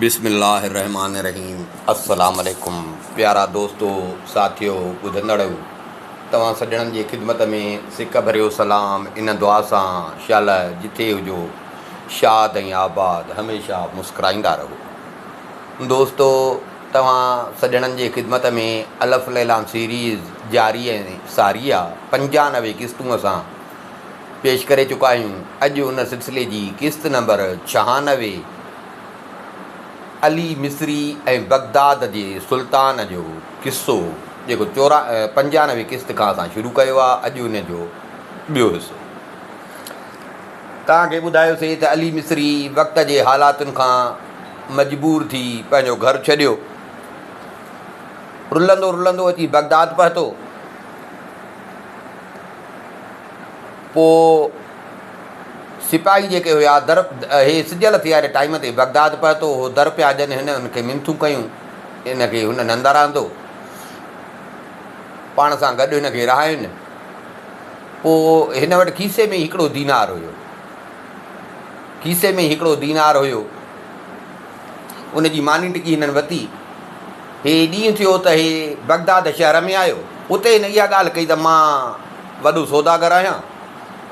بسم الله الرحمٰن الرحيم السلام عليڪم پيارا دوستو ساٿيو ٻڌندڙو توهان سڄڻن جي خدمت ۾ سڪ ڀريو سلام ان دعا سان شال جٿي هجو شاد ۽ آباد هميشه مسڪرائيندا رهو دوستو توهان سڄڻن جي خدمت ۾ الف ليلان سيريز جاري ۽ ساري آ 95 قسطون اسان پيش ڪري چڪا آهيون. اڄ ان سلسلي جي قسط نمبر 96 علي مصري ۽ بغداد جي سلطان جو قصو جيڪو 95 قسط کان اسان شروع ڪيو آهي اڄ ان جو ٻيو حصو توهان کي ٻڌايوسي ته علي مصري وقت جي حالاتن کان مجبور ٿي پنهنجو گهر ڇڏيو رلندو رلندو اچي بغداد پهتو. پوء سپاهي جيڪي هيا در هي سج لٿي واري ٽائيم تي بغداد پهتو هو در پيا ڏين هن ان کي منٿون ڪيون ان کي هن نندر آندو پاڻ سان گڏ هن کي رهاين پوء هن وٽ کيسي ۾ هڪڙو دينار هيو کيسي ۾ هڪڙو دينار هيو ان جي ماني ٽڪي هنن وتي هي ڏينهن ٿيو ته هي بغداد شهر ۾ آيو. اتي هن اها ڳالهه ڪئي ته مان وڏو سوداگر آهيان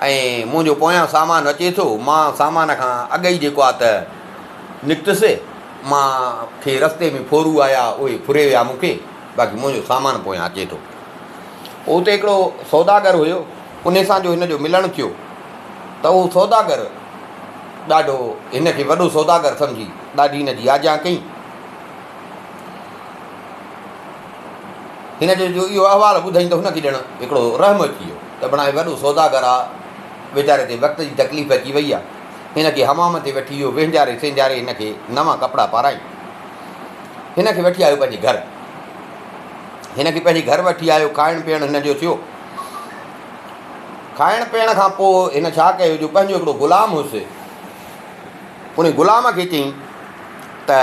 ۽ منهنجو پويان سامان اچي ٿو، مان سامان کان اڳ ئي جيڪو آ ته نڪتس، مان کي رستي ۾ ڦورو آيا، اهي ڦري ويا مون کي، باقي منهنجو سامان پويان اچي ٿو. پوء اتي هڪڙو سوداگر هيو، انهي سان جو هن جو ملڻ ٿيو ته اهو سوداگر ڏاڍو هن کي وڏو سوداگر سمجهي ڏاڍي هن جي آجيان ڪئي. هن جو جو اهو احوال ٻڌائين ته هن کي ڄڻ هڪڙو رحم اچي ويو ته بڻا هي وڏو سوداگر آ، ويچاري تي وقت جي تڪليف اچي وئي آ. هن کي حمام تي وٺي ويو، وهنجاري سهنجاري هن کي نوان ڪپڙا پارائين. هن کي وٺي آيو پنهنجي گهر. هن کي پنهنجي گهر وٺي آيو، کائڻ پيئڻ هن جو ٿيو. کائڻ پيئڻ کان پوء هن ڇا ڪيو جو پنهنجو هڪڙو غلام هيس، ان غلام کي چيائين ته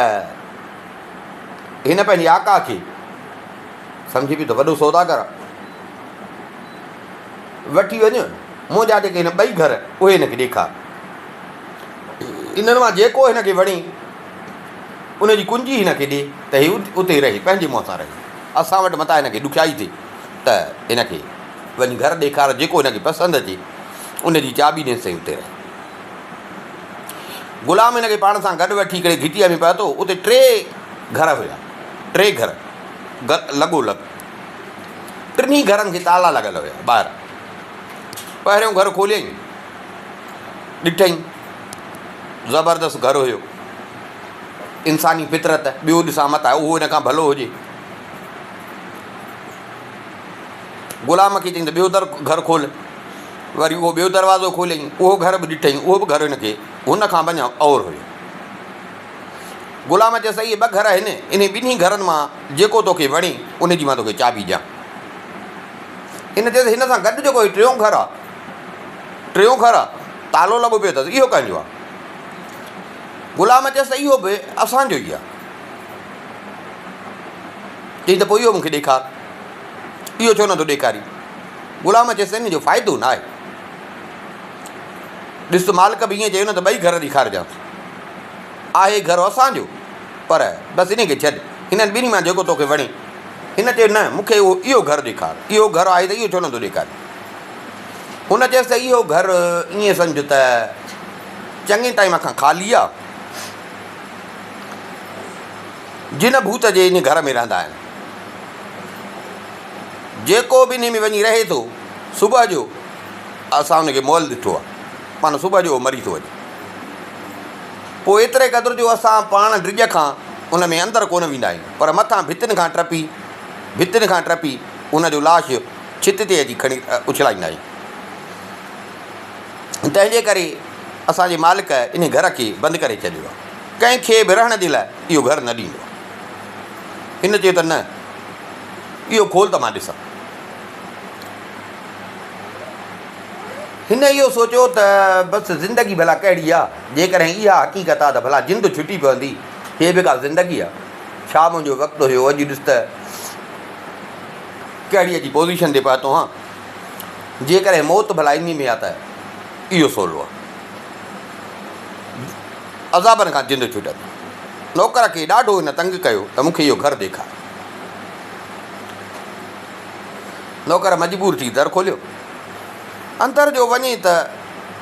هن پنهنجي آقا کي سمجهي پيو ته وڏو سوداگر آ، وٺي وڃ، منهنجا جيڪي هن ٻئي گهر اهي هن کي ڏيکار. انهن مان جيڪو هن کي وڻي ان جي ڪنجي هن کي ڏي ته هي اتي رهي، پنهنجي منهن سان رهي. اسان وٽ متان هن کي ڏکيائي ٿئي ته هن کي وڃي گهر ڏيکار، جيڪو هن کي پسند اچي ان جي چاٻي ڏينس ته هي اتي رهي. غلام هن کي پاڻ سان گڏ وٺي هڪڙي گهٽيء ۾ پهتو. اتي ٽي گهر هيا. ٽي گهر لڳو لڳ. ٽنهي گهرن کي تالا لڳل هيا ٻاهران. پهريون گهر کوليائين. ڏٺائين زبردست گهر هيو. انساني فطرت ٻيو ڏسان متان اهو ان کان ڀلو هجي. غلام کي چيائين ته ٻيو در گهر کول. وري اهو ٻيو دروازو کوليائين، اهو گهر به ڏٺائين، اهو به گهر هن کي هن کان به اڃا اور هيو. غلام چيس ته اهي ٻه گهر آهن، انهي ٻنهي گهرن مان جيڪو توکي وڻي، ان جي مان توکي چاٻي ڏيان. هن چيس هن سان گڏ جيڪو هي ٽيون گهر آ، ٽيون گهر آ، تالو لڳو پيو اٿس، اهو ڪنهن جو آ؟ غلام چيس ته اهو به اسان جو ئي آ. چيائين ته پوء اهو مون کي ڏيکار. اهو ڇو نٿو ڏيکارين؟ غلام چيس ان جو فائدو ناهي. ڏس ته مالڪ به ائين چيو نه ته ٻئي گهر ڏيکارجانس. آهي گهر اسان جو، پر بس انهي کي ڇڏ. هنن ٻنهي مان جيڪو توکي وڻي. هن چيو نه، مون کي اهو گهر ڏيکار. اهو گهر آهي ته اهو ڇو نٿو ڏيکارين؟ هن چيس ته اهو گهر ائين سمجهه ته چڱي ٽائيم کان خالي آ. جن ڀوت جي انهي گهر ۾ رهندا آهن. جيڪو به انهي ۾ وڃي رهي ٿو، صبح جو اسان ان کي مئل ڏٺو آهي، معنيٰ صبح جو اهو مري ٿو وڃي. پوء ايتري قدر جو اسان پاڻ ڊڄ کان ان ۾ اندر ڪونه ويندا آهيون، پر مٿان ڀتين کان ٽپي، ڀتين کان ٽپي ان جو لاش ڇت تي اچي کڻي اڇلائيندا آهيون. تنهن جي ڪري اسان جي مالڪ انهي گهر کي بند ڪري ڇڏيو آهي. ڪنهن کي به رهڻ جي لاء اهو گهر نه ڏيندو آهي. هن چيو ته نه، اهو کول ته مان ڏسان. هن اهو سوچيو ته بس زندگي ڀلا ڪهڙي آ، جيڪڏهن اها حقيقت آ ته ڀلا جند ڇٽي پوندي، هيء به ڪا زندگي آ؟ ڇا منهنجو وقت هيو، اڄ ڏس ته ڪهڙي اچي پوزيشن تي پهتو هان. جيڪڏهن موت ڀلا انهي ۾ آ ته اهو سولو آ. عذابن کان جند ڇٽندي. نوڪر کي ڏاڍو هن تنگ ڪيو ته مون کي اهو گهر ڏيکار. نوڪر مجبور ٿي در کوليو. اندر جو وڃي ته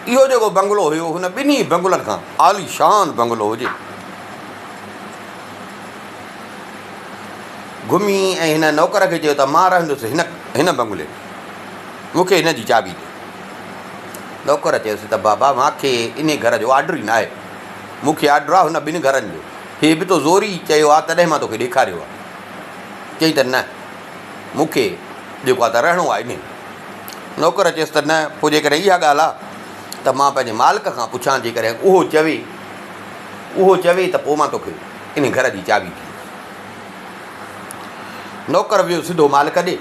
اهو جيڪو بنگلو هيو هن ٻنهي بنگلن کان عاليشان بنگلو هجي. گهمي ۽ هن نوڪر کي چيو ته مان رهندس هن هن بنگلي ۾، مون کي هن جي چاٻي ڏي. نوڪر چيس ته بابا مان کي انهي گهر جو آرڊر ئي ناهي. مون کي آرڊر آ هن ٻن گهرن جو. هي به تو زوري چيو آ تڏهن مان توکي ڏيکاريو آ. چيائين ته نه مون کي جيڪو آ ته رهڻو آ انهي ۾. نوڪر چيس ته نه پوء جيڪڏهن اها ڳالهه آ ته مان پنهنجي مالڪ کان پڇان جيڪڏهن اهو چوي اهو چوي ته پوء مان توکي انهي گهر جي چاٻي ڏيندس. نوڪر ويو سڌو مالڪ ڏي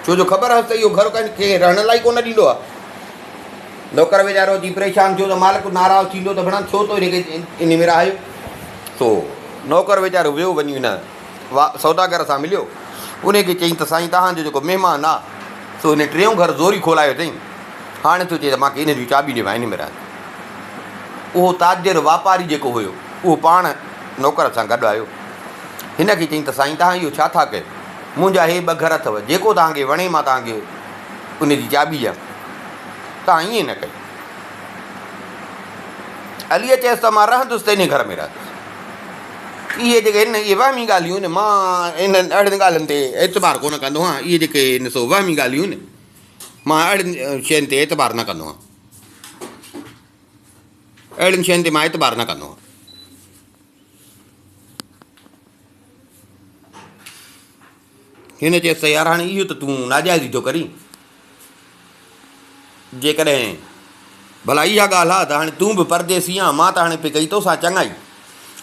ڇو جو خبر هئس ته اهو گهر ڪنهن کي رهڻ لاء ئي ڪونه ڏيندو آ. نوڪر ويچارو اچي پريشان ٿيو ته مالڪ ناراض ٿيندو ته ڀڻا ڇو تو هن کي انهي ۾ رهايو. سو نوڪر ويچارو ويو وڃي ان سوداگر سان مليو. انهي کي چيائين ته سائين توهان جو جيڪو مهمان آ سو هن ٽيون گهر زوري کولايو اٿئي. هاڻي ٿو چئي ته مان کي انهي جون چاٻيون ڏي مان انهي ۾ رهندس. اهو تاجر واپاري جيڪو هيو اهو پاڻ نوڪر سان گڏ آيو. هن کي چيائين ته سائين توهان اهو ڇا ٿا ڪيو؟ منهنجا هي ٻه گهر اٿو جيڪو توهان کي وڻي مان توهان کي ان جي چاٻي ڏيان. توهان ائين نه ڪيو. عليء چيس ته مان رهندس ته انهي گهر ۾ رهندس. اهي جيڪي آهن اهي وهمي ڳالهيون آهن، مان انهن اهڙين ڳالهين تي اعتبار ڪونه ڪندو آهيان. اهي جيڪي آهن سو وهمي ڳالهيون آهن، مان اهڙين شين تي اعتبار نه ڪندو آهيان. اهڙين شين تي مان اعتبار نه ڪندو آهيان. هن چيس ته يار هاڻي اهو ته تون ناجائزي ٿو ڪرين. جيڪڏهن ڀلا اها ڳالهه آ ته هاڻي تون به پرديسي آن، مان ته هاڻي پئي ڪئي توسان چڱائي،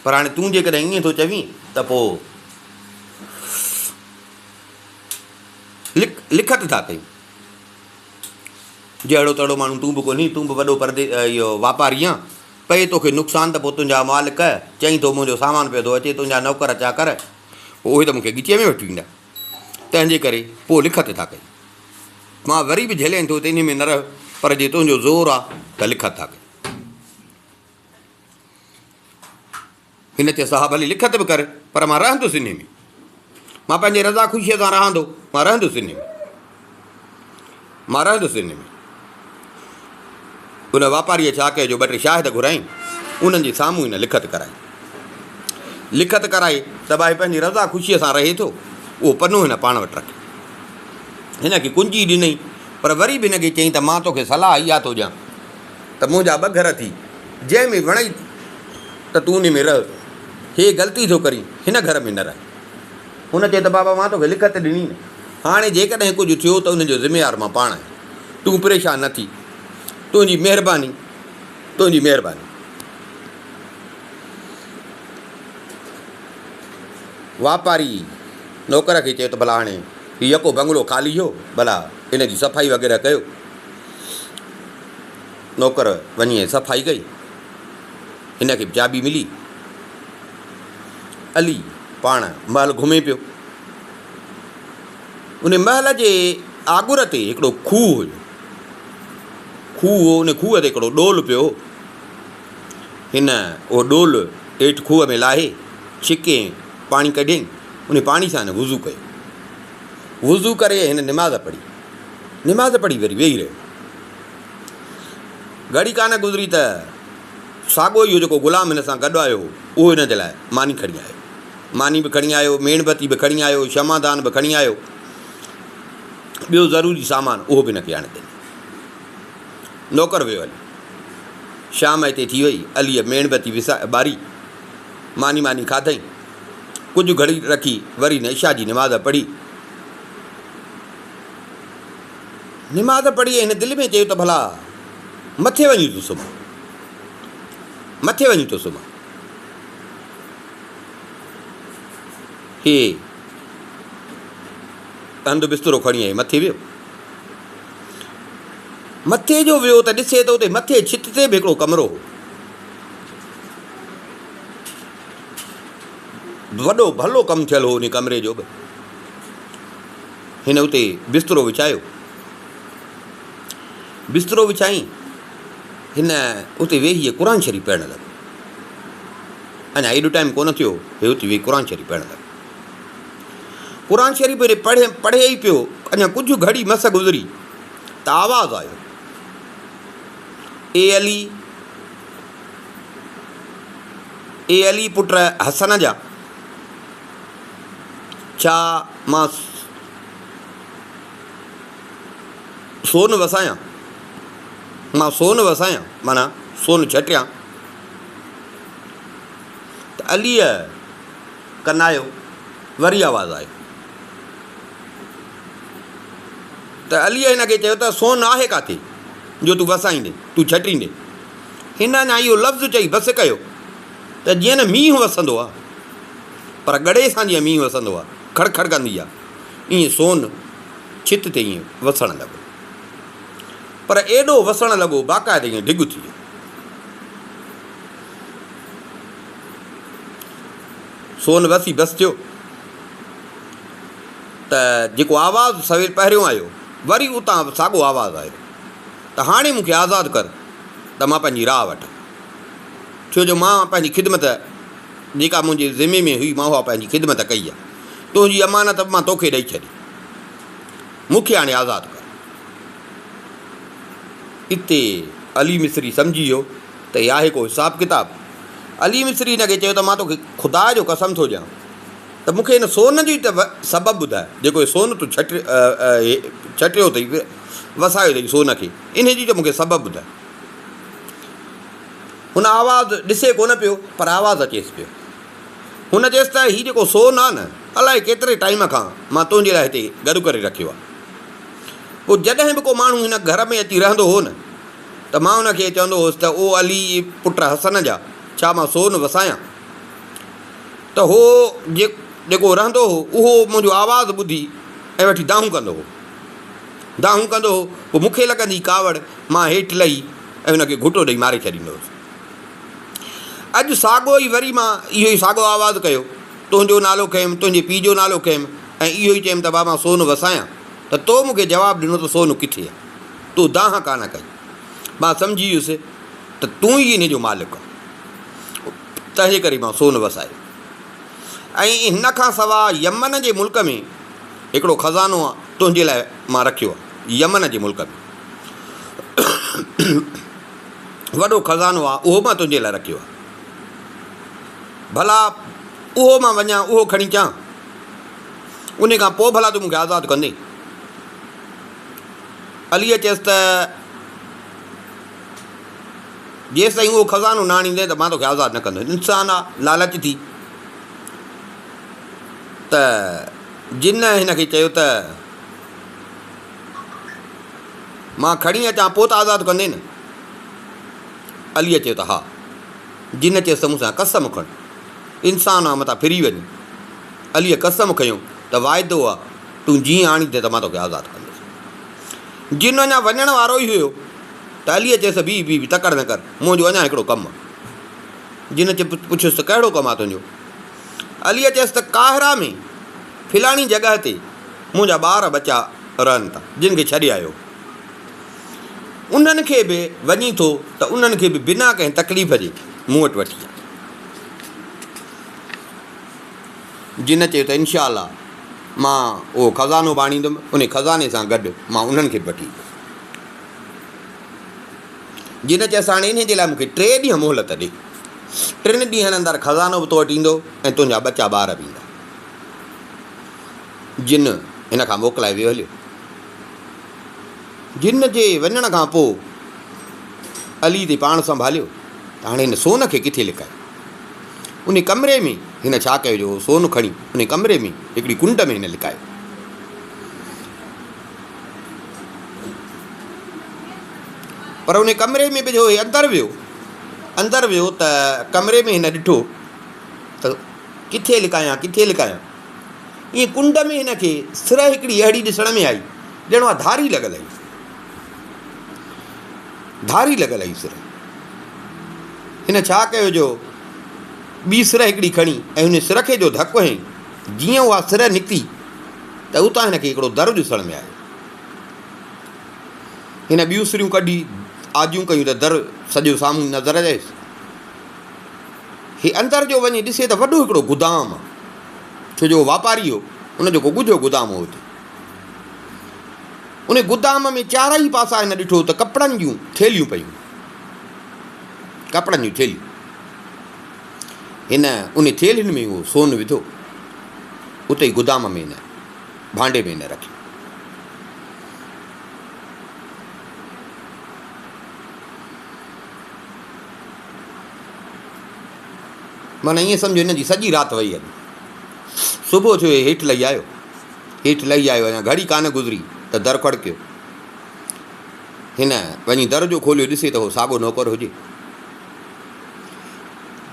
پر هاڻي تون جيڪڏهن ائين ٿو چوين ته پوء لکت ٿا ڪيون. جهڙو تهڙو ماڻهو تون به ڪونهين، تون به وڏو پردي اهو واپاري آن، پئي توکي نقصان ته پوء تنهنجا مالڪ، چئين ٿو منهنجو سامان پيو ٿو اچي، تنهنجا نوڪر چاڪر، پوء اهي ته مون کي ڳچيء ۾ وٺي ويندا، تنهن جي ڪري پوء لکت ٿا ڪيون. مان وري به جهلين ٿو ته انهي ۾ نه رهه، پر جي تنهنجو زور آ ته لکت ٿا ڪيون. هن چيس ها ڀلي لکت به ڪر، پر مان رهندس انهي ۾. مان پنهنجي رضا خوشيء سان رهان ٿو، مان رهندس انهي ۾. مان رهندس انهي ۾. ان واپاريء ڇا ڪيو جو ٻه ٽي شاهد گهرائين، انهن جي سامهون هن لکت ڪرائي. لکت ڪرائي ته ڀائي پنهنجي رضا خوشيء سان رهي ٿو، اهو پنو هن پاڻ وٽ رکيو. هن کي ڪنجي ڏنئي، پر وري به هن کي چيائين ته مان توکي صلاح اها ٿو ڏيان ته منهنجا ٻه گهر اٿي، جنهن ۾ وڻئي ته تون انهي ۾ رهه. هي غلطي ٿو ڪرين، هن گهر ۾ نه رهه. هن چيو ته بابا مان توکي لکت ڏني نه، هاڻي جيڪڏهن ڪجهه ٿيو ته ان جو ذميوار مان پاڻ آهيان. تون پريشان نه ٿي. تنهنجي مهرباني، تنهنجي مهرباني. واپاري نوڪر کي چيو ته ڀلا هاڻي هي يڪو بنگلو خالي هيو، ڀلا ان جي صفائي وغيره ڪيو. نوڪر وڃي ۽ صفائي ڪئي. هن کي به چاٻي ملي. علي پاڻ محل گهمي پيو. ان محل جي آڳر تي هڪڙو کوهه هيو. کوهه هو، ان کوهه تي هڪڙو ڏول پيو هو. هن اهو ڏول هيٺ کوهه ۾ لاهي، ڇڪي ۽ پاڻي ڪڍيائين. ان پاڻي سان هن وضو ڪيو. وضو ڪري هن نماز پڙهي. نماز پڙهي وري ويهي رهيو. گهڙي ڪانه گذري ته ساڳيو اهو جيڪو غلام هن سان گڏ آيو هو، اهو هن جي لاء ماني کڻي آيو. ماني به کڻي آيو، ميڻ بتي به کڻي آيو، شمعدان به کڻي آيو، ٻيو ضروري سامان اهو به هن کي آڻي ڏنو. نوڪر ويو هلي. شام هتي ٿي وئي، عليء ميڻ بتي ٻاري، ماني ماني کاڌئين. ڪجهه گهڙي رکي وري هن عشاء جي نماز پڙهي. نماز پڙهي ۽ هن دل ۾ چيو ته ڀلا مٿي وڃي ٿو سمهان، مٿي وڃي ٿو سمهان. هي هنڌ بسترو کڻي ۽ مٿي ويو. مٿي جو ويو ته ڏسي ته اتي مٿي ڇت تي به هڪڙو ڪمرو هو. وڏو ڀلو ڪم ٿيل هو ان ڪمري جو به. هن اتي بسترو وڇايو. بسترو وڇائين هن اتي ويهي قرآن شريف پڙهڻ لڳو. اڃا ايڏو ٽائيم ڪونه ٿيو هو، هي اٿي ويهي قرآن شريف پڙهڻ لڳو. قرآن شريف هيڏي پڙهي پڙهي ئي پيو، اڃا ڪجهه گهڙي مس گذري ته آواز آيو، اي علي! اي علي پٽ حسن جا! ڇا مان سون وسايان؟ مان سون وسايان معنيٰ سون ڇٽيان؟ ته عليء ڪنايو، وري آواز آيو ته عليء هن کي چيو ته سون آهي ڪاٿي جو تون وسائيندين، تون ڇٽيندين؟ هن اڃا اهو لفظ چئي بس ڪيو ته جيئن نه مينهن وسندو آهي، پر ڳڙي سان جيئن مينهن وسندو آهي، کڙ کڙ ڪندي آهي، ائين سون ڇت تي ائين وسڻ لڳو. پر ايڏو وسڻ لڳو باقاعده ائين ڍڳ ٿي ويو. سون وسي بس ٿيو ته جيڪو آواز سويل پهريون آيو وري اتان به ساڳو آواز آيو ته هاڻي مون کي آزاد ڪر ته مان پنهنجي راهه وٺان ڇو جو مان پنهنجي خدمت جيڪا منهنجي ذمي ۾ هئي مان اها پنهنجي خدمت ڪئي آهي تنهنجي امانت به مان توکي ڏئي ڇڏي مون کي هاڻي آزاد ڪر. اتي علي مصري سمجهي ويو ته هي آهي ڪو حساب ڪتاب. علي مصري هن کي چيو ته مان توکي خدا جو قسم ٿو ڏيان ته مون کي هن سون جو ئي ته سبب ٻڌاء، جيڪو هي سون تون ڇٽيو اٿئي، وسايو اٿئي سون کي، انهي جو ئي ته مون کي سبب ٻڌاء. هن آواز ڏسي ڪونه پيو پر آواز اچيس پيو. هن چيس ته هي جيڪو سون آهي نه، الائي ڪيتري ٽائيم کان مان تنهنجي لاء هتي گڏ ڪري رکيو آهي. پوء جڏهن به ڪو ماڻهو هن گهر ۾ اچي رهندو هو نه ته مان ان کي چوندو هوس ته او علي پٽ حسن جا، ڇا مان سون وسايان؟ ته هو جيڪو رهندو هو اهو منهنجو آواز ٻڌي ۽ وٺي دانهون ڪندو هو. دانهون ڪندو هو، پوء مون کي لڳندي ڪاوڙ، مان هيٺ لهي ۽ هن کي گهٽو ڏئي ماري ڇڏيندو هوس. اڄ ساڳو ئي وري مان اهو ئي ساڳو آواز ڪيو، تنهنجو نالو کنيم، تنهنجي پيء جو نالو کنيم ۽ اهو ئي چيم ته بابا سون وسايان ته تو مون کي جواب ڏنو ته سون ڪٿي آهي؟ تو دانهن ڪانه ڪئي. مان سمجهي ويس ته تون ئي انهي جو مالڪ آهين، تنهنجي ڪري مان سون وسايو. ۽ هن کان سواء يمن جي ملڪ ۾ هڪڙو خزانو تنهنجي لاء مان رکيو آهي، يمن جي ملڪ ۾. وڏو خزانو آ، اهو مان تنهنجي لاء رکيو آ. ڀلا اهو مان وڃان اهو کڻي اچان، انهي کان پوء ڀلا تون مون کي آزاد ڪندين؟ عليء چيس ته جيستائين اهو خزانو نه آڻيندين ته مان توکي آزاد نه ڪندس. انسان آ، لالچ ٿي ته جن هن کي چيو ته مان کڻي اچان پوء ته آزاد ڪندين نه؟ عليء چيو ته ها. جن چيس ته مون سان قسم کڻ. انسان آ متان ڦري وڃي. عليء قسم کنيو ته واعدو آ تون جيئن آڻيندين ته مان توکي آزاد ڪندس. جن اڃا وڃڻ وارو ئي هيو ته عليء چيس ته بيهه بيهه تڪڙ نه ڪر منهنجو اڃا هڪڙو ڪم آ. جن پڇيس ته ڪهڙو ڪم آ تنهنجو؟ عليء چيس ته قاهره ۾ فلاڻي جڳهه تي منهنجا ٻار ٻچا رهن ٿا، جن کي ڇڏي آيو. انهن کي به وڃين ٿو ته انهن کي به بنا ڪنهن تڪليف جي مون وٽ وٺي آ. جن چيو ته انشاء الله مان اهو خزانو به آڻيندم، انهي خزاني سان گڏ مان انهن کي به وٺي ايندس. جن چيس هاڻي انهي جي لاء مون کي ٽي ڏينهن مهلت ڏي. ٽن ڏينهن اندر خزانو به تو وٽ ايندو ۽ تنهنجا ٻچا ٻار به ايندا. جن هن کان موڪلائي ويو هليو. جن جي وڃڻ کان پوء علي تي پاڻ سنڀاليو ته هاڻي هن سون کي ڪٿي لڪايو. انهي ڪمري ۾ هن ڇا ڪيو جو سون کڻي انهي ڪمري ۾ هڪڙي ڪنڊ ۾ هن لڪايو. پر انهي ڪمري ۾ به جو هي اندر ويو اندر ويو ته ڪمري ۾ هن ڏٺو ته ڪٿي لڪايان ڪٿي لڪايان. ائين ڪنڊ ۾ هن کي سر هڪڙي اهڙي ڏسڻ ۾ آئي ڄڻ اها ڌاري لڳل هئي. ڌاري لڳل هئي سر. هن ڇا ڪيو جو ٻي سر هڪڙي کڻي ۽ ان سر کي جو ڌڪ هنئي، جيئن اها سر نڪتي ته اتان هن کي هڪڙو در ڏسڻ ۾ آيو. هن ٻيون سريون ڪڍي آجيون ڪيون ته در سڄو سامهون نظر اچيس. هي اندر جو وڃي ڏسي ته وڏو هڪڙو گدام آ. ڇو جو هو واپاري هو، ان جو ڪو ڳجهو گدام هو اتي. ان گدام ۾ چارئي پاسا هن ڏٺو ته ڪپڙن جون ٿيلهيون پيون. ڪپڙن جون ٿيلهيون. هن ان ٿيلهين ۾ اهو سون وڌو. اتي ئي گدام ۾ هن ڀانڊي ۾ هن رکيو. معنيٰ ائين سمجهو هن جي سڄي رات وئي هلي. صبح ٿيو هي هيٺ لهي آيو. هيٺ لهي آيو اڃا گهڙي ڪانه گذري ته در کڙڪيو. هن وڃي در جو کوليو ڏسي ته هو ساڳو نوڪر هجي.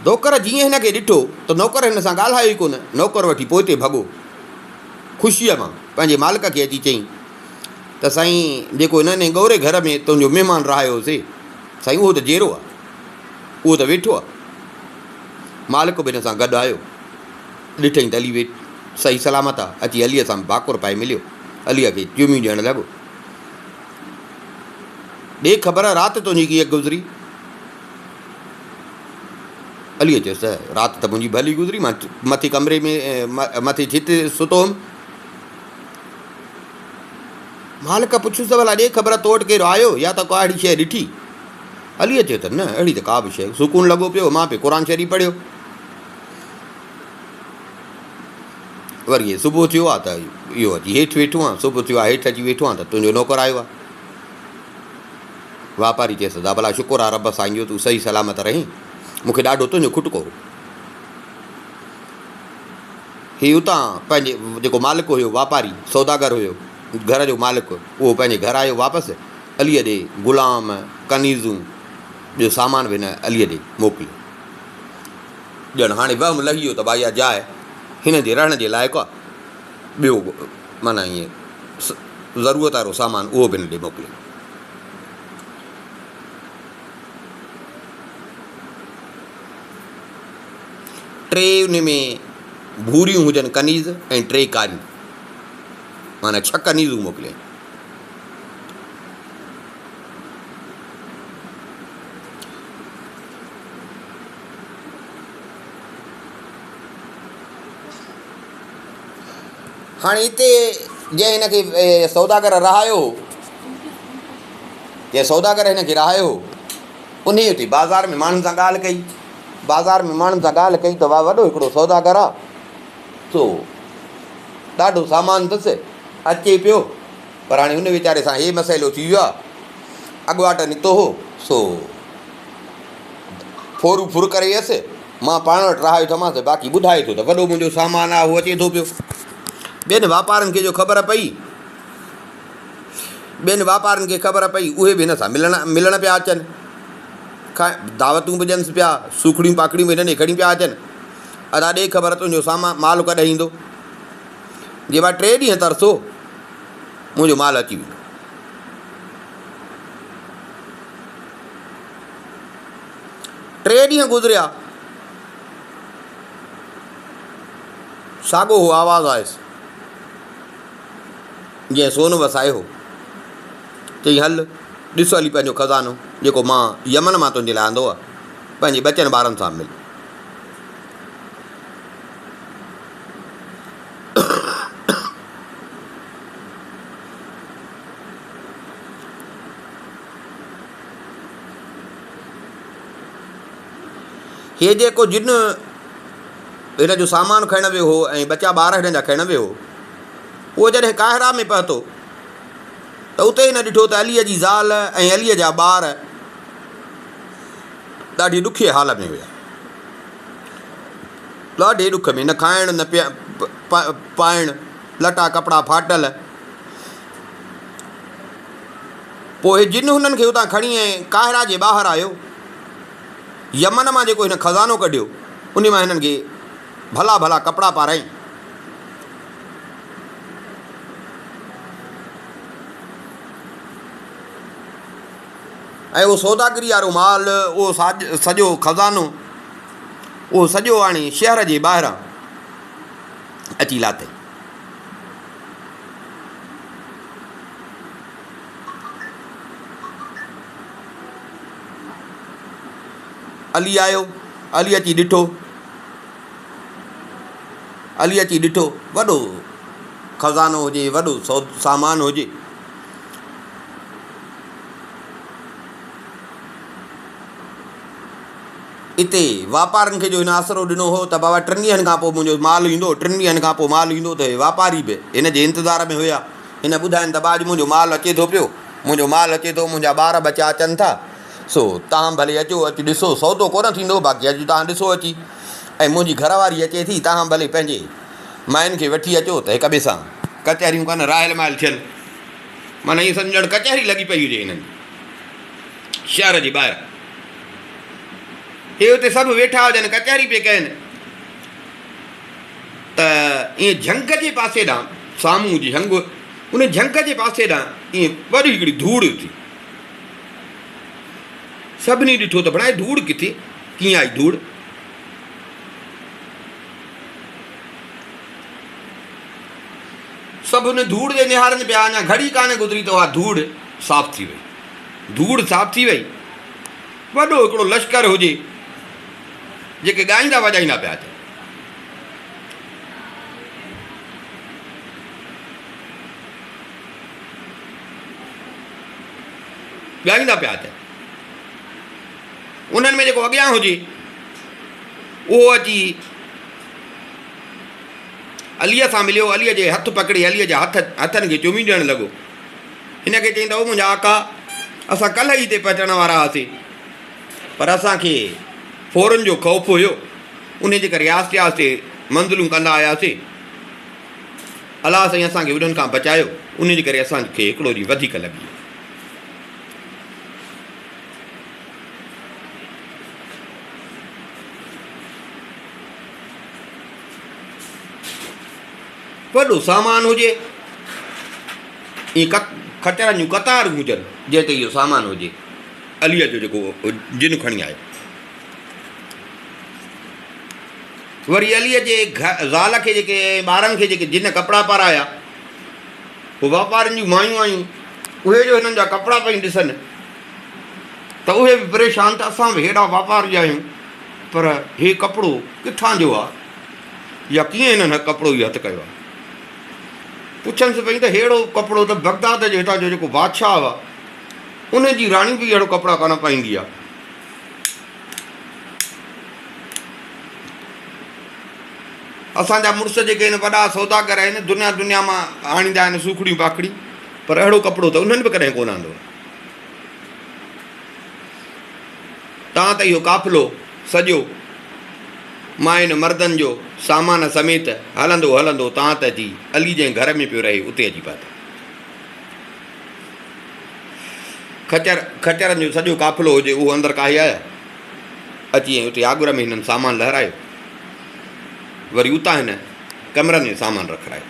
نوڪر جيئن هن کي ڏٺو ته نوڪر هن سان ڳالهايو ئي ڪونه. نوڪر وٺي پوئتي ڀڳو. خوشيء مان پنهنجي مالڪ کي اچي چيائين ته سائين جيڪو هن ڳوري گهر ۾ تنهنجو مهمان رهايو هوسي سائين اهو ته جيئرو آهي. اهو ته ويٺو آهي. مالڪ به هن سان گڏ آيو. ڏٺئين ته علي ويٺ صحيح سلامت آهي. اچي عليء سان ڀاڪر پائي مليو. عليء کي چميون ڏيڻ لڳو. ڏي خبر رات تنهنجي ڪيئن گذري؟ عليء چيس ته رات ته منهنجي ڀلي گذري. مان مٿي ڪمري ۾ مٿي ڇت تي ستو هوم. مالڪ پڇيس ته ڀلا ڏي خبر تو وٽ ڪير آيو يا تو ڪا اهڙي شيء ڏٺي؟ عليء چيو ته نه اهڙي ته ڪا به شيء، سڪون لڳو پيو هو، مان پئي قرآن شريف پڙهيو. وري صبح ٿيو آ ته اهو اچي هيٺ ويٺو آن، صبح ٿيو آ هيٺ اچي ويٺو آن ته تنهنجو نوڪر آيو آ. واپاري چيس ته ڀلا شڪر آ رب سائين جو تون صحيح سلامت رهين، مون کي ڏاڍو تنهنجو کٽڪو هو. هي اتان پنهنجي جيڪو مالڪ هيو واپاري سوداگر هيو گهر جو مالڪ اهو پنهنجي گهر آيو واپس عليء ڏي غلام، ڪنيزون، ٻيو سامان به هن عليء ڏي موڪليو. ڄڻ هاڻي وهم لهي ويو ته ڀائي اها جاء هن جي رهڻ جي لائق آ. ٻيو معنيٰ ائين ضرورت وارو سامان اهو به هن ڏي موڪليو. ٽي ان ۾ ڀوريون هجن ڪنيز ۽ ٽي ڪاريون معنيٰ ڇهه ڪنيزون موڪليائين. هاڻي هتي جنهن هن کي سوداگر رهايو هو، جنهن سوداگر هن کي رهايو هو، انهيء اتي بازار ۾ ماڻهن سان ڳالهه ڪئي. بازار ۾ ماڻهن سان ڳالهه ڪئي ته واهه وڏو هڪڙو سوداگر آ، سو ڏاڍو سامان اٿس، اچي پيو. پر هاڻي هن ويچاري سان هي مسئلو ٿي ويو آ، اڳواٽ نڪتو هو، سو ڦورو ڦر ڪري ويس، مان پاڻ وٽ رهايو ٿمانس، باقي ٻڌائي ٿو ته وڏو منهنجو سامان آ، هو اچي ٿو پيو. ٻين واپارين کي جو خبر پئي، ٻين واپارين کي خبر پئي، اهي به هن سان ملڻ ملڻ پيا اچن، دعوتون به ڏينس پيا، سوکڙيون پاکڙيون به هن ڏي کڻي پيا اچن، ادا ڏي خبر تنهنجو سامان مال ڪڏهن ايندو؟ جي ڀاء ٽي ڏينهن ترسو، منهنجو مال اچي ويندو. ٽي ڏينهن گذريا، ساڳو هو آواز آيس، جنهن سون وسايو هو. چيائين، هل، ڏس هلي پنهنجو خزانو، جيڪو مان يمن مان تنهنجي لاء آندو آهي، پنهنجي ٻچن ٻارن سان مل. هي جيڪو جن هن جو سامان کڻڻ ويو هو ۽ ٻچا ٻار هن جا کڻڻ ويو هو، اهو جڏهن قاهره ۾ پهتو ته اتي هن ڏٺو ته عليء جي زال ۽ عليء جا ٻار ڏاڍي ڏکي حال ۾ هيا. ڏاڍي ڏک ۾ نه کائڻ نه پائڻ، لٽا ڪپڙا ڦاٽل. پوء جن هنن کي اتان کڻي ۽ قاهره جي ٻاهر آيو. يمن مان جيڪو هن خزانو ڪڍيو، انهي مان هنن کي ڀلا ڀلا ڪپڙا پارايائين. ۽ اهو سوداگري وارو مال، اهو سڄو خزانو، اهو سڄو آڻي شهر جي ٻاهران اچي لاٿائين. علي آيو، علي اچي ڏٺو. علي اچي ڏٺو، وڏو خزانو هجي، وڏو سامان هجي. اتي واپارين کي جو هن آسرو ڏنو هو ته بابا ٽن ڏينهن کان پوء منهنجو مال ايندو، ٽن ڏينهن کان پوء مال ايندو ته هي واپاري به هن جي انتظار ۾ هيا. هن ٻڌاين ته ڀاء اڄ منهنجو مال اچي ٿو پيو، منهنجو مال اچي ٿو، منهنجا ٻار ٻچا اچن ٿا، سو توهان ڀلي اچو، اچي ڏسو، سودو ڪونه ٿيندو، باقي اڄ توهان ڏسو اچي ۽ منهنجي گهر واري اچي ٿي، توهان ڀلي پنهنجي ماين کي وٺي اچو ته هڪ ٻئي سان ڪچهريون ڪن، راهل مائل ٿين. معنيٰ ائين سمجهه ڄڻ ڪچهري لڳي پئي هجي هنن جي شهر جي ٻاهران. هي اتي سڀ ويٺا هجن، ڪچهري پئي ڪين ته ائين جهنگ جي پاسي ڏانهن، سامهون جهنگ، ان جهنگ جي پاسي ڏانهن ائين وڏي هڪڙي ڌوڙ اٿي. سڀني ڏٺو ته ڀلا هي ڌوڙ ڪٿي، ڪيئن آئي ڌوڙ؟ سڀ ان ڌوڙ ڏي نهارن پيا، اڃا گهڙي ڪانه گذري ته اها ڌوڙ صاف ٿي وئي. ڌوڙ صاف ٿي وئي. وڏو هڪڙو لشڪر هجي، جيڪي ڳائيندا وڄائيندا پيا اچن. ڳائيندا پيا اچن. انهن ۾ جيڪو اڳيان هجي، اهو اچي عليء سان مليو، عليء جي هٿ پڪڙي عليء جي هٿ هٿن کي چمي ڏيڻ لڳو. هن کي چيائين ته او منهنجا آقا! اسان ڪلهه ئي هتي پهچڻ وارا هئاسين، پر اسان کي ڦورن جو خوف هيو، انهيء جي ڪري آهستي آهستي منزلون ڪندا آياسين. الله سائين اسان کي انهن کان بچايو، انهيء جي ڪري اسان کي هڪڙو ڏينهن وڌيڪ لڳي ويو. وڏو سامان هجي ائين کچرن جون قطارون هجن جنهن تي اهو سامان هجي عليء جو جيڪو جن کڻي آيو وري عليء جي زال کي جيڪي ٻارن کي جيڪي جن ڪپڙا پارايا پوء واپارين جون مايون آيون اهي جو هنن جا ڪپڙا پيون ڏسن ته اهي به پريشان ته اسان به هيڏا واپاري آهيون پر هي ڪپڙو ڪٿان جو آ يا ڪيئن هنن هي ڪپڙو اهو هٿ ڪيو آ؟ پڇنس پئي ته ههڙو ڪپڙو ته بغداد جو هتان جو جيڪو بادشاهه آ ان جي راڻي به اهڙو ڪپڙا ڪانه پائيندي آ. اسان جا مڙس جيڪي آهن وڏا سوداگر آهن دنيا دنيا مان آڻيندا آهن سوکڙيون پاکڙيون پر اهڙو ڪپڙو ته انهن به ڪڏهن ڪونه آندو آ. تان ته اهو قافلو سڄو ماين مردن جو سامان سميت هلندو هلندو تان ته اچي علي جنهن گهر ۾ پيو رهي اتي اچي پهتا. خچر خچرن جو سڄو قافلو هجي اهو اندر ڪاهي آيا. اچي ۽ اتي آڳر ۾ هنن سامان لهرايو. وري اتان هن ڪمرن ۾ سامان رکرايو.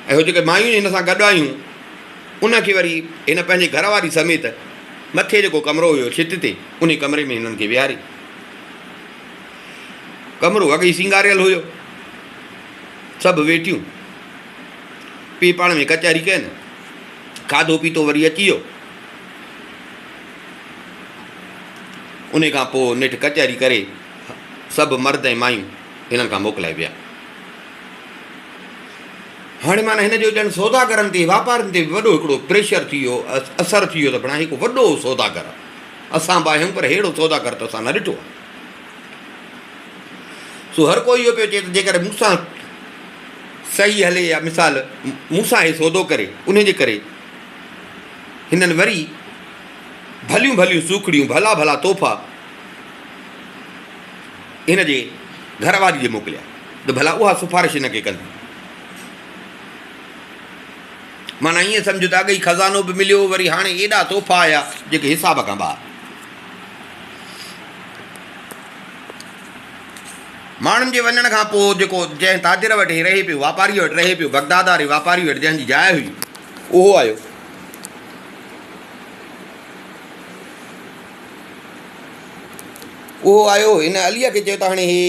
۽ هو جيڪي مايون هن سان گڏ آيون، ان کي وري هن پنهنجي گهر واري سميت مٿي جيڪو ڪمرو هيو ڇت تي، انهي ڪمري ۾ هنن کي ويهاري. ڪمرو اڳ ئي سينگاريل هيو. سڀ ويٺيون پي پاڻ ۾ ڪچهري ڪين. کاڌو پيتو وري اچي ويو. انهي کان پوء نيٺ ڪچهري ڪري سڀ مرد ۽ مايون هنن کان موڪلائي ويا. هاڻي معنيٰ هن جو ڄڻ سوداگرن تي واپارين تي به وڏو هڪڙو پريشر ٿي ويو، اثر ٿي ويو ته ڀڻا هي ڪو وڏو سوداگر آهي. اسان به آهيون پر ههڙو سوداگر ته اسان نه ڏٺو آهي. سو هر ڪو اهو پيو چئي ته جيڪڏهن مون سان صحيح هلي يا مثال مون سان هي سودو ڪري انهي جي ڪري هنن وري ڀليون ڀليون سوکڙيون ڀلا ڀلا تحفا هن جي گهر واري ڏي موڪليا ته ڀلا اها سفارش هن کي ڪندي. معنيٰ ائين سمجهه ته اڳ ئي خزانو به مليو وري هاڻي ايڏا تحفا آيا جيڪي حساب کان ٻاهر. ماڻهن جي وڃڻ کان پوء جيڪو جنهن تاجر وٽ هي رهي پيو، واپاريء وٽ رهي پيو، بغداد واري واپاريء وٽ جنهن جي جاء هئي، اهو آيو. اهو آيو، هن عليء کي چيو ته هاڻي هي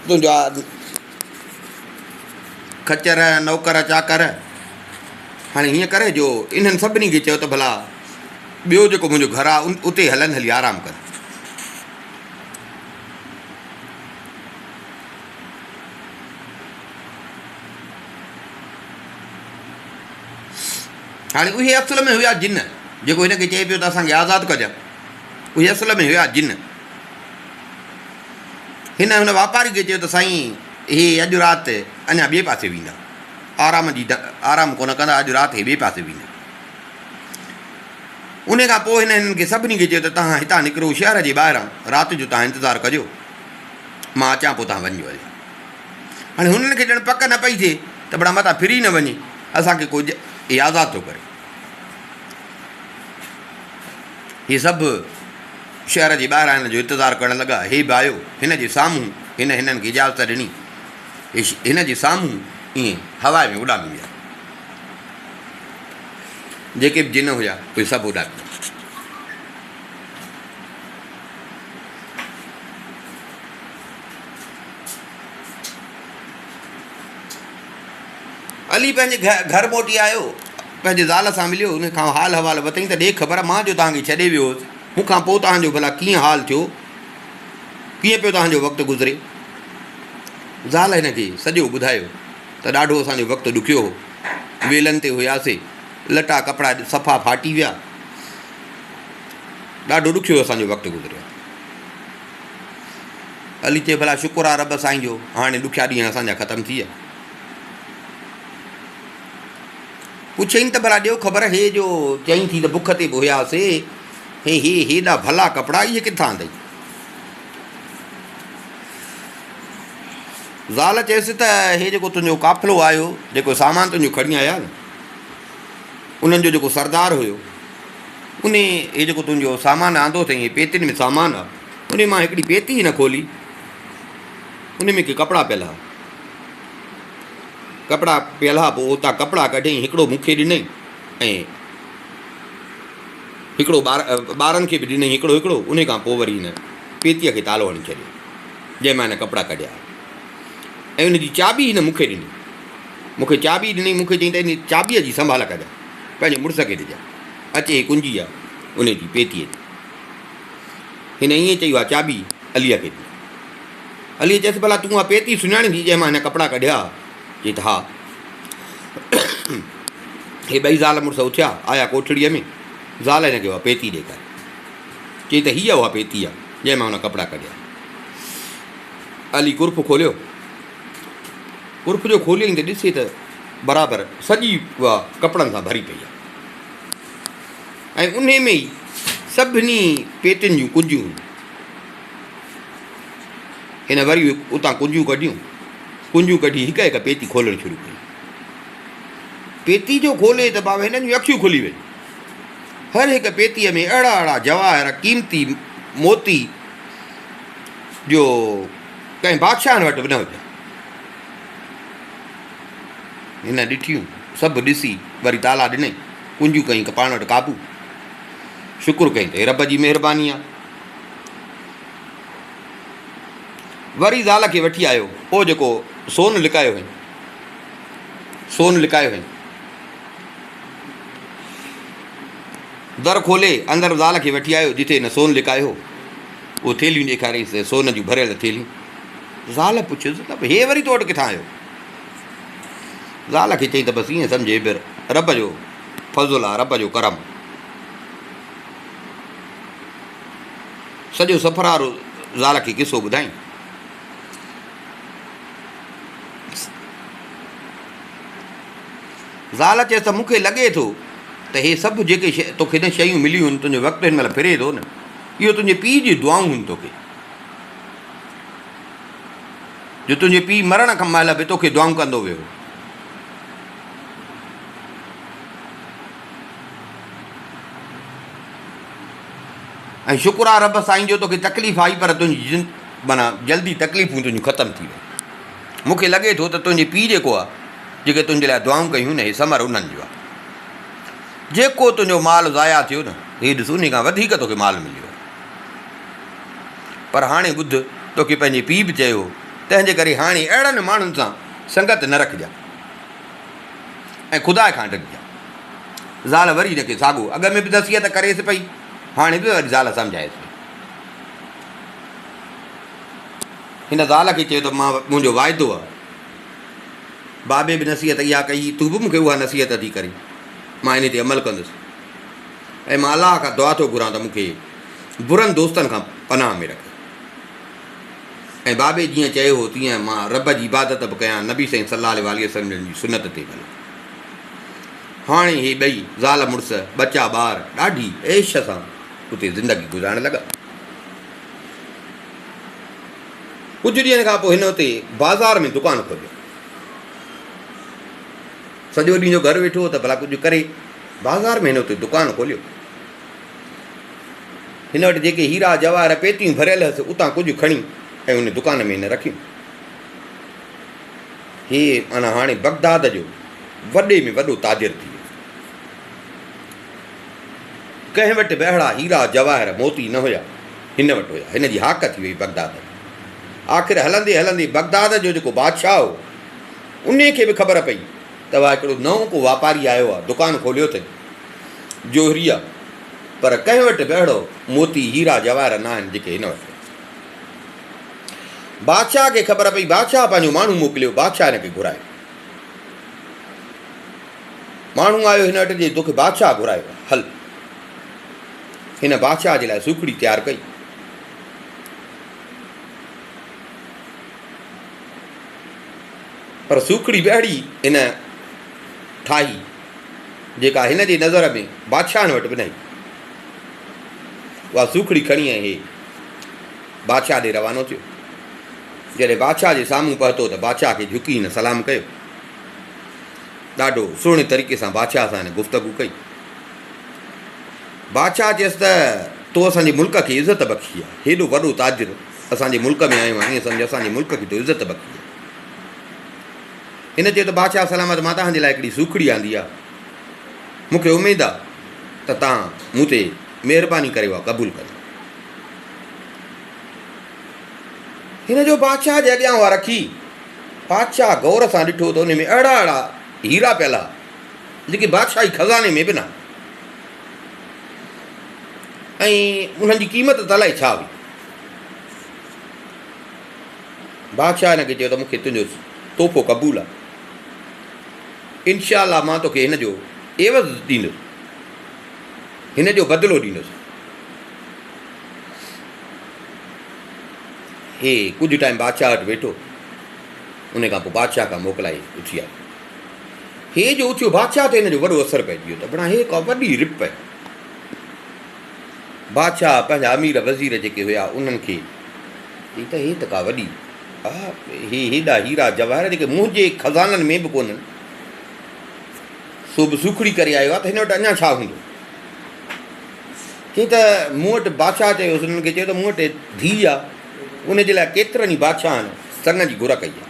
تنهنجا خچر، نوڪر چاڪر، هاڻي هيئن ڪر جو انهن سڀني کي چئو ته ڀلا ٻيو جيڪو منهنجو گهر آ اتي هلن هلي آرام ڪن. هاڻي اهي اصل ۾ هيا جن، جيڪو هن کي چئي پيو ته اسان کي آزاد ڪجان، اهي اصل ۾ هيا جن. هن هن واپاري کي چيو ته سائين هي اڄ رات اڃا ٻئي پاسي ويندا، آرام جي آرام ڪونه ڪندا، اڄ رات هي ٻئي پاسي ويندا. ان کان پوء هن هنن کي سڀني کي چيو ته توهان هتان نڪرو شهر جي ٻاهران رات جو توهان انتظار ڪجو، مان اچان پوء توهان وڃجو هليا. هاڻي هنن کي ڄڻ پڪ نه پئي ٿئي ته بڙا متان ڦري نه وڃي، اسان کي ڪو هي آزاد ٿو ڪري. هي سڀ شهر جي ٻاهران هن جو انتظار ڪرڻ لڳا. هي به آيو. هن جي سامهون هن هنن کي اجازت ڏني. هي هن جي سامهون ائين هوا ۾ اڏامي ويا. جيڪي به جن هيا، اهي سڀ اڏامي ويا. علي پنهنجي گهر موٽي آيو، پنهنجي زال سان مليو، ان کان حال احوال ورتائين ته ڏي خبر مان جو توهان کي ڇڏي ويو هوس، مون کان پوء توهان جو ڀلا ڪيئن حال ٿيو، ڪيئن پيو توهان جو وقت گذري؟ زال هن کي سڄو ٻڌايو ته ڏاڍو اسان جو وقت ڏکيو هو، ويلن تي هياسي، لٽا ڪپڙا صفا ڦاٽي ويا، ڏاڍو ڏکيو اسان جو وقت گذريو. علي چيو ڀلا شڪر آ رب سائين جو هاڻي ڏکيا ڏينهن اسان جا ختم ٿي ويا. پڇيائين ته ڀلا ڏيو خبر هي جو چئين ٿي ته بک تي به هياسي هي هي هيڏا ڀلا ڪپڙا اهي ڪٿان آندئي؟ زال چيس ته هي جيڪو تنهنجو قافلو آيو جيڪو سامان تنهنجو کڻي آيا نه انهن جو جيڪو سردار هيو انهي هي جيڪو تنهنجو سامان آندو اٿئي هي پيتين ۾ سامان آ انهي مان هڪڙي پيتي هن کولي، انهي ۾ ڪي ڪپڙا پيل ها. ڪپڙا پيل ها، پوء اتان ڪپڙا ڪڍيائين، هڪڙو مون کي ڏنائين ۽ هڪڙو ٻار ٻارن کي به ڏنائين هڪڙو هڪڙو، انهي کان پوء وري هن پيتيء کي تالو هڻي ڇڏيو، جنهن مان هن ڪپڙا ڪڍيا ها ۽ ان جي چاٻي هن مون کي ڏني. مون کي چاٻي ڏنائين، مون کي چيائين ته ان چاٻيء جي سنڀال ڪجان، پنهنجي مڙس کي ڏجان. اچي هي ڪنجي آ انهي جي پيتيء جي. هن ائين چئي اها چاٻي عليء کي ڏني. عليء چيس، ڀلا تون اها پيتي سڃاڻين ٿي جنهن مان هن ڪپڙا ڪڍيا؟ چيائين ته ها. هي ٻئي زال مڙس اٿيا، آيا ڪوٺڙيء ۾. زال هن کي اها پيتي ڏيکاري. چيائين ته هيء اها پيتي آهي جنهن مان هن ڪپڙا ڪڍيا. علي قرف کوليو. قرف جو کوليائين ته ڏسي ته برابر سڄي اها ڪپڙن سان ڀري پئي آهي. ۽ انهي ۾ ئي سڀني پيتين جون ڪنجيون هيون. هن وري اتان ڪنجيون ڪڍيون. ڪنجيون ڪڍي هڪ هڪ پيتي کولڻ شروع ڪئي. پيتي جو کولي ته بابا هنن جون اکيون کلي ويون. هر هڪ پيتيء ۾ اهڙا اهڙا جواهر، قيمتي موتي جو ڪنهن بادشاهن وٽ به نه هجن. هن ڏٺيون، سڀ ڏسي وري تالا ڏنائين. ڪنجيون ڪيائين پاڻ وٽ قابو. شڪر ڪيائين ته هي رب جي مهرباني آ. وري زال کي وٺي آيو. پوء جيڪو سون لڪايو هئائين. سون لڪايو هئائين. در کولي اندر زال کي وٺي آيو جتي هن سون لڪايو هو. اهو ٿيلهيون ڏيکاريائينس ته سون جون ڀريل ٿيلهيون. زال پڇيس ته هي وري تو وٽ ڪٿان آيو؟ زال کي چيائين ته بس ائين سمجهه هي به رب جو فضل آ، رب جو ڪرم آ. سڄو سفر وارو زال کي قصو ٻڌائين. زال چيس ته مون کي لڳي ٿو ته هي سڀ جيڪي توکي نه شيون مليون آهن، تنهنجو وقت هن مهل ڦري ٿو نه، اهو تنهنجي پيء جون دعائون هن توکي. جو تنهنجي پيء مرڻ کان مهل به توکي دعائون ڪندو ويو هو. ۽ شڪر آ رب سائين جو توکي تڪليف آئي پر تنهنجي معنيٰ جلدي تڪليفون تنهنجون ختم ٿي ويون. مون کي لڳي ٿو ته تنهنجي پيء جيڪو آ جيڪي تنهنجي لاء دعائون ڪيون نه هي ثمر انهن جو آ. جيڪو تنهنجو مال ضايع ٿيو نه هي ڏس انهي کان وڌيڪ توکي مال مليو آ. پر هاڻي ٻڌ، توکي پنهنجي پيء به چيو هو، تنهن جي ڪري هاڻي اهڙن ماڻهن سان سنگت نه رکجان ۽ خدا کان ڊڄجان. زال وري هن کي ساڳو اڳ ۾ به نصيحت ڪريس پئي، هاڻي به وري زال سمجهائيس پئي. هن زال کي چيو ته مان منهنجو واعدو آ. بابي به نصيحت اها ڪئي، تون به مون کي اها نصيحت ٿي ڪرين. مان انهي تي عمل ڪندس ۽ مان الله کان دعا ٿو گهران ته مون کي برن دوستن کان پناهه ۾ رکي. ۽ بابي جيئن چيو هو تيئن مان رب جي عبادت به ڪيان، نبي سائين صلي الله عليه واٰله وسلم جن جي سنت تي به هلان. هاڻي هي ٻئي زال مڙس، ٻچا ٻار ڏاڍي عيش سان اتي زندگي گذارڻ لڳا. ڪجهه ڏينهن کان پوء هن اتي بازار ۾ دڪان کوليو. سڄو ڏينهن جو گهر ويٺو هو ته ڀلا ڪجهه ڪري. بازار ۾ هن اتي دڪان کوليو. هن وٽ جيڪي هيرا جواهر پيتيون ڀريل هيس، اتان ڪجهه کڻي ۽ ان دڪان ۾ هن رکيون. هي معنيٰ هاڻي بغداد جو وڏي ۾ وڏو تاجر ٿي ويو. ڪنهن وٽ به اهڙا هيرا جواهر موتي نه هيا، هن وٽ هيا. هن جي هاڪ ٿي وئي بغداد ۾. آخر هلندي هلندي بغداد جو جيڪو بادشاهه هو، انهي کي به خبر پئي ته واهه هڪڙو نئون ڪو واپاري آيو آهي، دڪان کوليو اٿئي، جوهري آهي، پر ڪنهن وٽ به اهڙو موتي هيرا جواهر نه آهن جيڪي هن وٽ آهن. بادشاهه کي خبر پئي، بادشاهه پنهنجو ماڻهو موڪليو، بادشاهه هن کي گهرايو. ماڻهو آيو هن وٽ جي توکي بادشاهه گهرايو آهي، هل. هن بادشاهه جي لاء سوکڙي تيار ڪئي. پر سوکڙي به اهڙي هن ٺاهي، جيڪا هن جي نظر ۾ بادشاهن وٽ به نه هئي. اها سوکڙي کڻي ۽ هي بادشاهه ڏي روانو ٿيو. جڏهن بادشاهه جي سامهون پهتو ته بادشاهه کي جهڪي هن سلام ڪيو. ڏاڍو سهڻي طريقي سان بادشاهه سان هن گفتگو ڪئي. بادشاهه چيس ته تو اسان جي ملڪ کي عزت بخشي آهي. هيڏو وڏو تاجر اسان جي ملڪ ۾ آيو آهين، ائين سمجهه اسان جي ملڪ کي تو عزت بخشي آهي. هن چيو ته بادشاهه سلامت مان توهان جي لاء هڪڙي سوکڙي آندي آهي. مون کي اميد آهي ته توهان مون تي مهرباني ڪري اها قبول ڪندا. هن جو بادشاهه جي اڳيان اها رکي. بادشاهه غور سان ڏٺو ته ان ۾ اهڙا اهڙا هيرا پيل ها، جيڪي بادشاهي خزاني ۾ به نه ها ۽ انهن جي قيمت ته الائي ڇا هئي. بادشاهه هن کي چيو ته مون کي تنهنجو تحفو قبول آهي. انشاء الله مان توکي هن جو عيوض ڏيندس، هن جو بدلو ڏيندس. هي ڪجهه ٽائيم بادشاهه وٽ ويٺو، ان کان پوء بادشاهه کان موڪلائي اٿي آيو. هي جو اٿيو بادشاهه تي هن جو وڏو اثر پئجي ويو ته بڻا هي ڪا وڏي رپ آهي. بادشاهه پنهنجا امير وزير جيڪي هيا انهن کي چئي ته هي ته ڪا وڏي هي هيڏا هيرا جواهر جيڪي منهنجي خزانن ۾ به ڪونهن سو به سوکڙي ڪري آيو آهي ته هن وٽ اڃا ڇا هوندو. چيائين ته مون وٽ بادشاهه چيو هنن کي چيو ته مون وٽ ڌيء آهي ان جي لاء ڪيترن ئي بادشاهن سڱ جي گهر ڪئي آهي.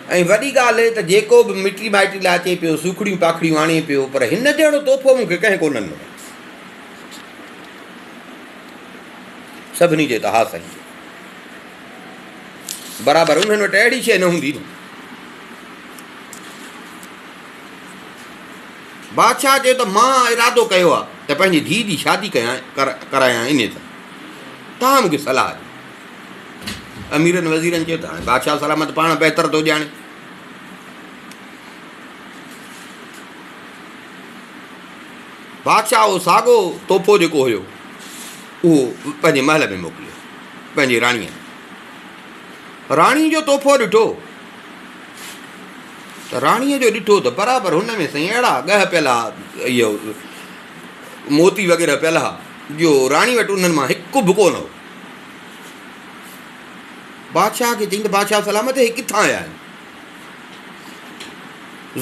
۽ وڏي ڳالهه ته جيڪو به مٽي مائٽي لاء اچي پيو سوکڙيون پاکڙيون آڻي پيو پر هن جهڙو تحفو مون کي ڪنهن ڪونه ڏنو. سڀني چيو ته ها سائين برابر انهن وٽ اهڙي شيء نه هوندي نه. بادشاهه چيو ته مان ارادو ڪيو آهي ته پنهنجي ڌيء جي شادي ڪيان ڪرايان انهيء سان. توهان مون کي صلاح ڏيو. اميرن وزيرن چيو ته هاڻي بادشاهه سلامت پاڻ بهتر ٿو ڄاڻي. بادشاهه اهو ساڳو تحفو جيڪو هيو اهو پنهنجي محل ۾ موڪليو پنهنجي راڻيء راڻي جو تحفو ڏٺو ته راڻيء جو ڏٺو ته برابر هن ۾ سائين اهڙا ڳهه پيل ها اهو موتي وغيره پيل ها جو راڻي وٽ انهن مان هڪ به ڪونه هو. بادشاهه کي چيائين ته بادشاهه سلامت هي ڪٿان آيا آهن؟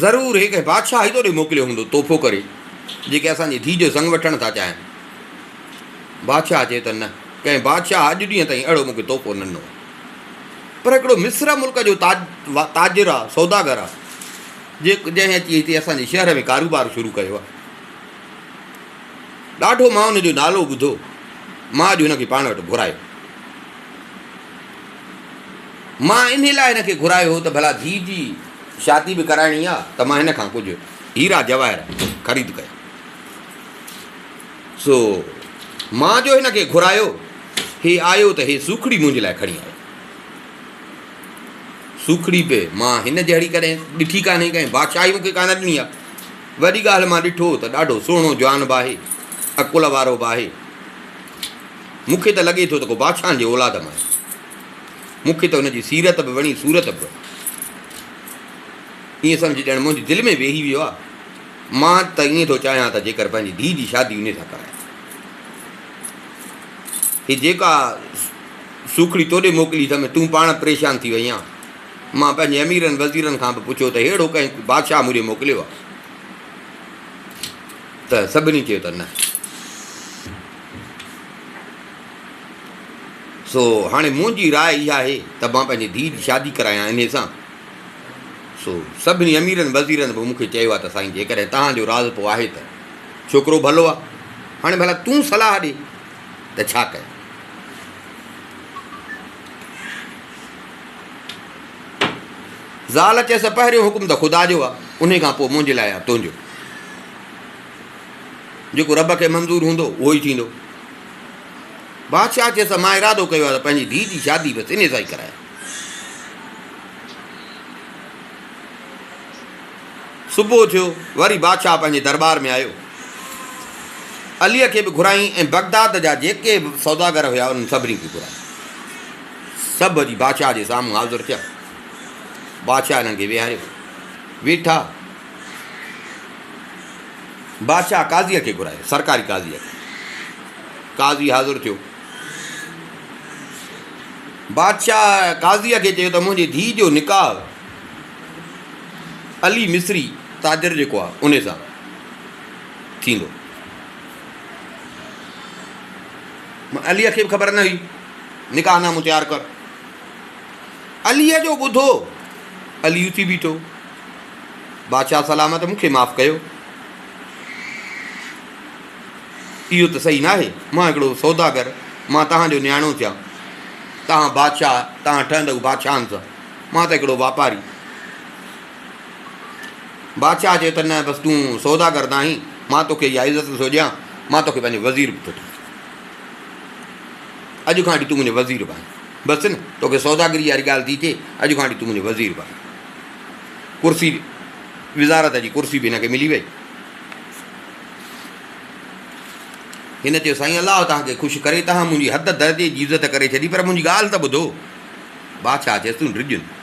ضرور هي ڪنهن بادشاهه ئي توڏي موڪليو هوندو تحفو ڪري جيڪي اسان جي ڌيء جو سڱ وٺڻ ٿا چاهين. بادشاهه چيو ته نه ڪنهن بادشاهه اڄ ڏينهن تائين اهڙو مون کي تحفو نه ڏنو آهي. پر هڪڙو مصر ملڪ جو تاجر آ، سوداگر آ، جنهن اچي هتي اسان جي شهر ۾ ڪاروبار شروع ڪيو آ. ڏاڍو مان ان جو نالو ٻڌو، مان اڄ هن کي پاڻ وٽ گهرايو. مان انهي لاء هن کي گهرايو هو ته ڀلا ڌيء جي شادي به ڪرائڻي آ ته مان هن کان ڪجهه هيرا جواهر خريد ڪيان. سو مان جو هن کي گهرايو، هي آيو ته هي سوکڙي منهنجي لاء کڻي آيو. سوکڙي به مان هن جهڙي ڪڏهن ڏٺي ڪانهي، ڪنهن بادشاهه ئي مون کي ڪانه ڏني آ. وڏي ڳالهه مان ڏٺو ته ڏاڍو سهڻو جوان به آهي، عقل وارو به آهي. مون کي ته لڳي ٿو ته ڪو بادشاهن جي اولاد مان آهي. مون کي ته هن جي سيرت به وڻي، صورت به وڻي. ائين سمجهه ڄڻ منهنجي دل ۾ ويهي ويو آهي. مان ته ائين ٿو چاهيان ته جيڪر پنهنجي ڌيء جي شادي انهيء سان ڪرايان. هي جيڪا سوکڙي توڏي موڪلي اٿم، تون پاڻ پريشان ٿي وئين آن. مان پنهنجي اميرن وزيرن کان به پڇيو ته ههڙو ڪنهن بادشاهه مون ڏي موڪليو آهي؟ ته سڀني چيو ته نه. سو هاڻي منهنجي راء اها آهي ته مان پنهنجي ڌيء جي شادي ڪرايان انهيء سان. سو سڀني اميرن وزيرن به مون کي چيو آهي ته سائين جيڪڏهن توهان جو راضپو آهي ته ڇوڪرو ڀلو آهي. هاڻي ڀلا تون صلاح ڏي ته ڇا ڪيان؟ زال چيس ته پهريون حڪم ته خدا جو آهي، انهي کان پوء منهنجي لاء آهي تنهنجو. جيڪو رب کي منظور هوندو اهو ئي ٿيندو. بادشاهه چيس ته مان ارادو ڪيو آهي ته پنهنجي ڌيء جي شادي بس انهي سان ئي ڪرايان. صبح ٿيو، وري بادشاهه پنهنجي درٻار ۾ آيو. عليء کي به گهرايائين ۽ بغداد جا جيڪي به سوداگر هيا انهن سڀني کي گهرايائين. سڀ اچي بادشاهه جي سامهون حاضر ٿيا. بادشاهه انهن کي ويهاريو. ويٺا. بادشاهه قاضيء کي گهرايو، سرڪاري قاضيء کي. قاضي حاضر ٿيو. بادشاهه قاضيء کي چيو ته منهنجي ڌيء جو نڪاح علي مصري تاجر جيڪو آهي ان سان ٿيندو. عليء کي به خبر نه هئي. نڪاح نامو تيار ڪر. عليء جو ٻڌو، علي اٿي بيٺو. بادشاهه سلامت مون کي معاف ڪيو. اهو ته صحيح ناهي. مان هڪڙو سوداگر، مان توهان جو نياڻو ٿيان. توهان بادشاهه، توهان ٺهندؤ بادشاهن سان. مان ته هڪڙو واپاري. بادشاهه چيو ته نه بس تون سوداگر ناهين، مان توکي اها عزت ٿو ڏيان، مان توکي پنهنجو وزير به ٿو ٺاهيان. اڄ کان وٺي تون منهنجو وزير به آهين. بس نه، توکي سوداگري واري ڳالهه ٿي ٿئي، اڄ کان وٺي تون منهنجو وزير به آهين. ڪرسي، وزارت جي ڪرسي به هن کي ملي وئي. هن چيو، سائين الله توهان کي خوش ڪري، توهان منهنجي حد درجي جي عزت ڪري ڇڏي، پر منهنجي ڳالهه ته ٻڌو. بادشاهه چيس، تون ڊڄ نه.